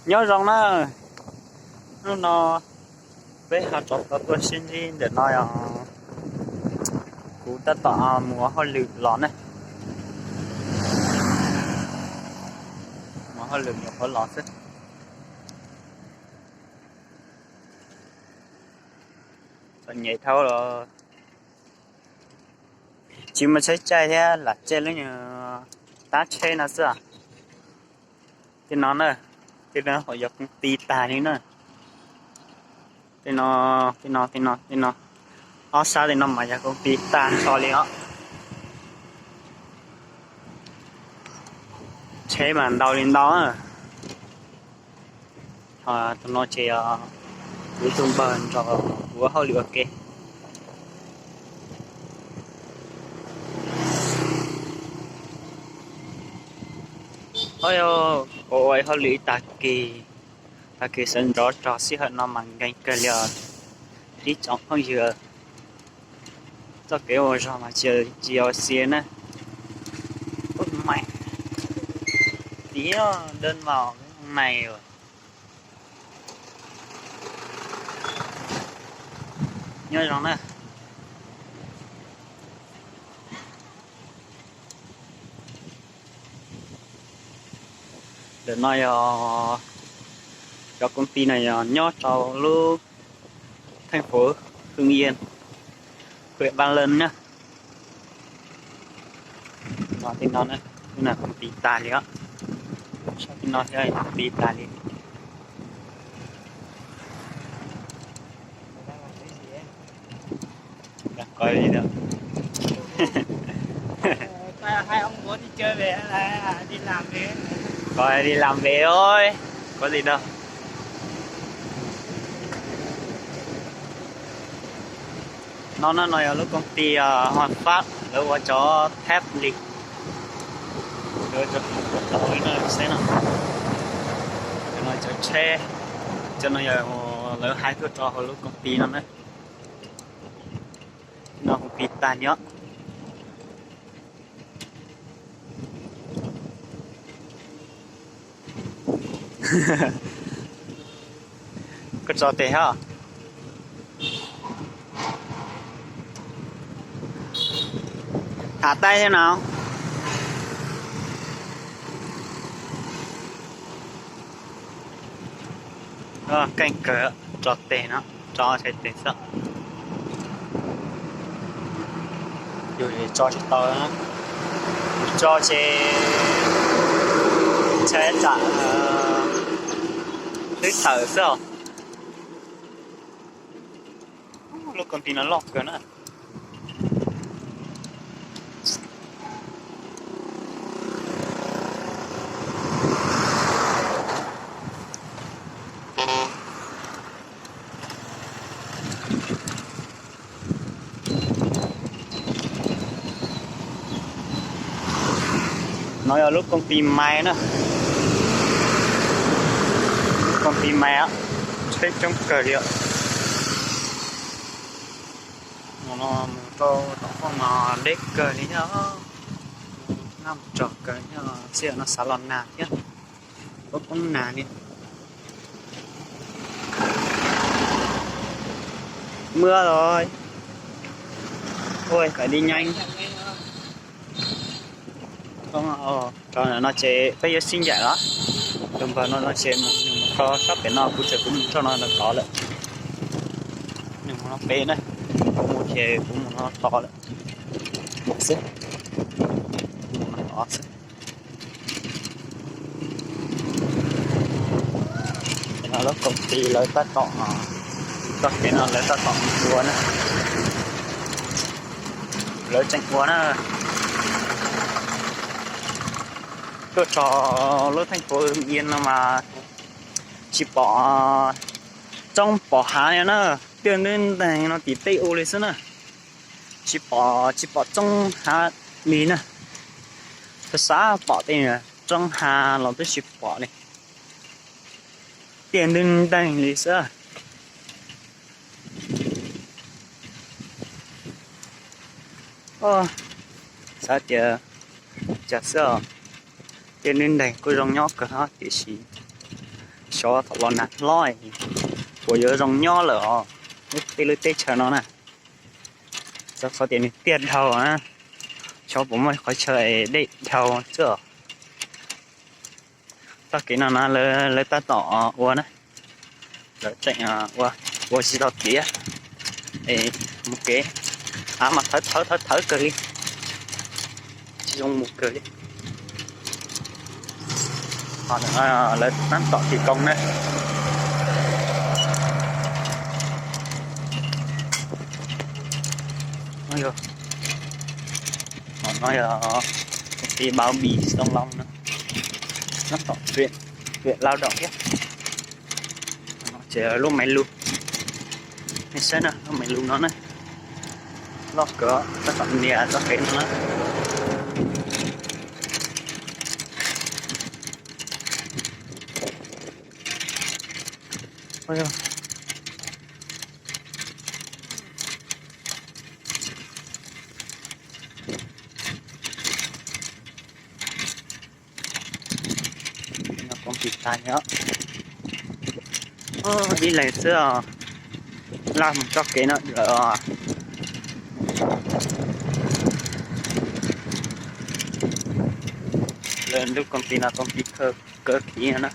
Nyob zoo na, hnub no peb ho rov tau tuaj sib ntsib ntawm no os. Kuv tab tom mus ua hauj lwm los na. Mus hauj lwm nyuam qhuav los xwb. Txom nyem dhau los tsis muaj tsheb caij thiab, lam caij lub nyuag tab tsheb no xwb. Tej no na, tej no yog koom ti tag li na. Tej no, tej no, tej no, tej no, ob sab tej no mas yog koom ti tag nrho li os. Tsheb mas ntau li ntau. Ho tus no ces yog kuv tus npawg nrog kuv ua hauj lwm ua ke. Ua ua hauj lwm ib tag kis, tag kis sawv ntxov rog sij hawm no mas nkees kawg li os ib tsoom phooj ywg. Txoj kev ua zog mas tsis yog xiav na. Ub, mas tiag, đơn màu này rồi. Nyob zoo na. Ntawm no yog cov công ty no yog nyob rau lub thành phố Hưng Yên, huyện Văn Lâm na. No tej no, lub no công ty tag li os. Sab tej no thiab công ty tag li. Koj li da. Koj li làm về thôi. Có gì đâu. No no no yog lub công ty Hòa Phát, lawv ua cov thép li. Lawv cov tau li no xwb no. Cov no cov tsheb, cov no yog lawv hais tuaj rau hauv lub công ty no na. No công ty tag nyob. Koj tso tes hos. Thả tay xem nào. Keej kawg, tso tes no, tso sai tes xwb. Yus tso tsis tau, yus tso ces ntshai tsam hlwb thawm xwb os. Lub công ty no loj kawg na. No yog lub công ty may na. Lub công ty may, tsheb coob kawg li os. Mus no mus rau tom qab mas deb kawg li thiab. Naj mus tsaug kawg thiab, sij hawm no xav los nag thiab. Poob poob nag li. Mưa rồi. Ôi, phải đi nhanh. Rau no ces peb yuav sib ncaim los. Tus npawg no no ces nws mus rau sab pem no, kuv tseem kuv mus rau no tod lawm. Nws mus no pem na, kuv mus ces kuv mus no tod lawm. Xwb, mus no tod xwb. Lub công ty lawv tab tom, txoj kev no lawv tab tom ua na. Lawv tseem ua na. Tuaj txog lub thành phố Hưng Yên no mas tsis pom roob pom hav li na, tiaj ntub nteeg no tim tej ua li xwb na. Tsis pom, tsis pom roob hav li na. Xav xav pom tej roob hav los twb tsis pom li. Tiaj ntub nteeg li xwb. Xav tias cas xwb os, tiaj ntub nteeg kuj zoo nyob kawg hos tiam sis Xyov thaum los nag hlob puas yuav zoo nyob lawm os, lub tej lub teb chaws no na. Txog qhov tias nws tiaj dhau na, xyov puas muaj qhov chaw dej dhau xwb os. Txoj kev no na lawv tab tom ua na, lawv tseem ua, ua tsis tau tiav es mus kev av mas thawv thawv thawv thawv kawg li, tsis zoo mus kawg li. Ho lawv tab tom thi công na. Ho no yog công ty bao bì Sông Lông no, tab tom tuyển lao động thiab. Ces lub máy lu, nej saib na, lub máy lu no na, loj kawg, tab tom nias txoj kev no na. Ib leeg xwb os, laj mus txoj kev no lawm os. Lawv lub công ty no công ty cơ, cơ khí no na,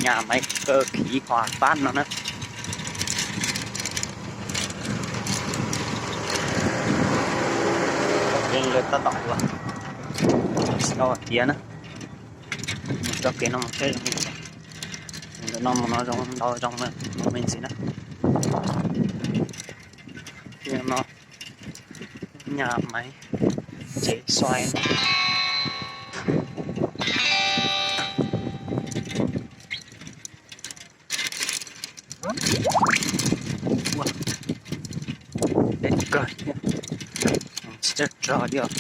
nhà máy cơ khí Hòa Phát no na. Txoj kev lawv tab tom ua, tsis tau tiav na. Mus txoj kev no mus seb zoo li cas. Ntawm no mus no zoo ntau zoo me ntsis na. Tiag no, nhà máy chế xoay. Deb kawg thiab, tsis tshua rog li os.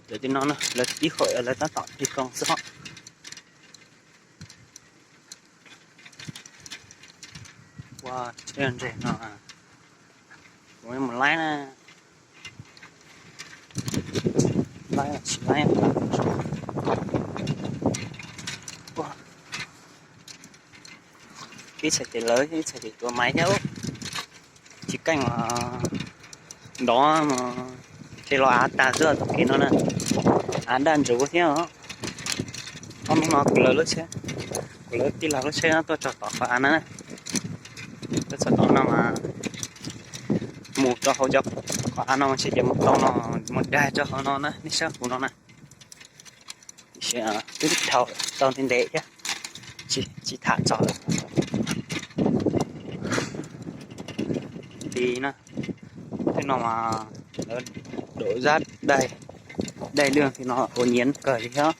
Cov tim no na lawv ib qho lawv tab tom thi công xwb hos. Ua tsheb ntseg no, kuv mus laib na, laib los tsis laib. Ib txhais tes lawv, ib txhais tes tuav maiv thiab. Tsis keej os, nrov ces los av tag xwb thaum kev no na. Av daj ntsuv thiab os. Ob hnub no kuv lawv lub tsheb, kuv lawv tij laug lub tsheb no tuaj tso tom qhov av na. Tuaj tso tom no mas mus rau hauv cov qhov av no mas ntshe ces mus tau no, mus daig rau hauv no na, nej saib kuv no na. Tiam sis twb dhau tau ntev ntev thiab, tsis tham txog lawm. Li na, tej no mas lawv đổ rác đây, đây đường thì nó ô nhiễm kawg li thiab,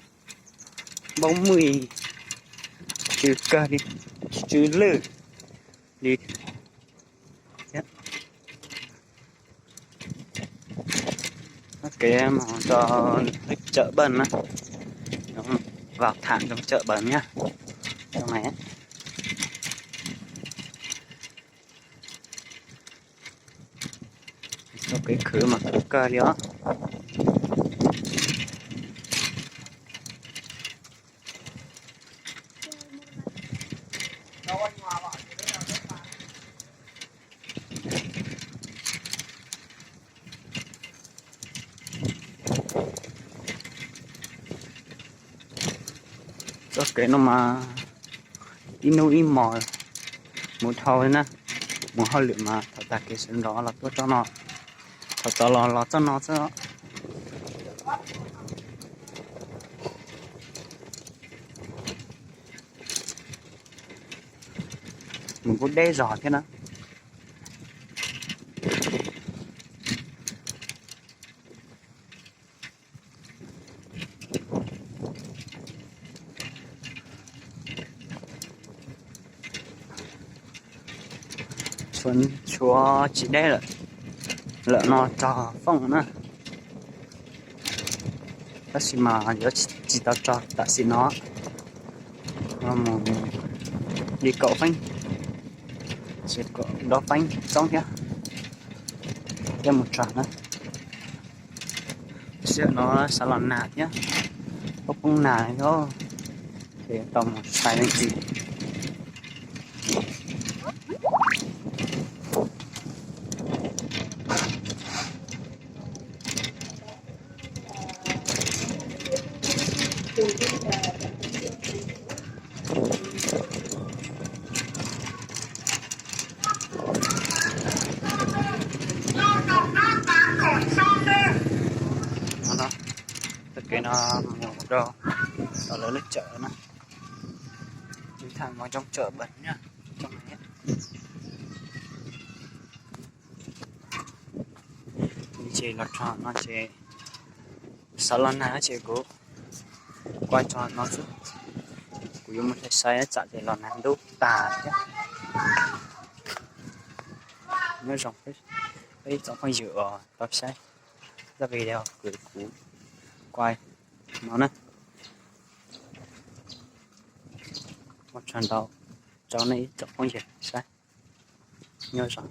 bóng mùi, tsw kawg li, tsw lwj li thiab. Kev mus rau lub chợ Bần na, vào thẳng trong chợ Bần nhá. Trong này á. Txoj kev khwv mas khwv kawg li os. Txoj kev no mas ib hnub ib hmos mus dhau li na, mus hauj lwm mas thaum tag kev sawv ntxov los tuaj txoj no, thaum txog los los txoj no xwb. Mus kuj deb zog thiab na. Tshuav tsis deb lawm, lawm no rog fooj na. Tab sis mas yuav tsis tau rog tam sim no, mus li kaum feeb, kaum rau feeb txoob thiab, thiaj mus rog na. Sij hawm no sawv los nag thiab, poob poob nag thiab. Ces tau mus saib leej txiv. Tag kev no mus rau tom lawv lub tsawm na. Tham mos coob tsawm bas na, coob heev. Ces los txog no ces xav los nag ces kuv quay txog no xwb. Kuv yuav mus saib saib tsam ces los nag ntub tag thiab. Nyob zoo peb ib tsoom phooj ywg uas tau saib zaj video kws kuv quay no na. Ua tsaug ntau rau nej ib tsoom phooj ywg saib. Nyob zoo.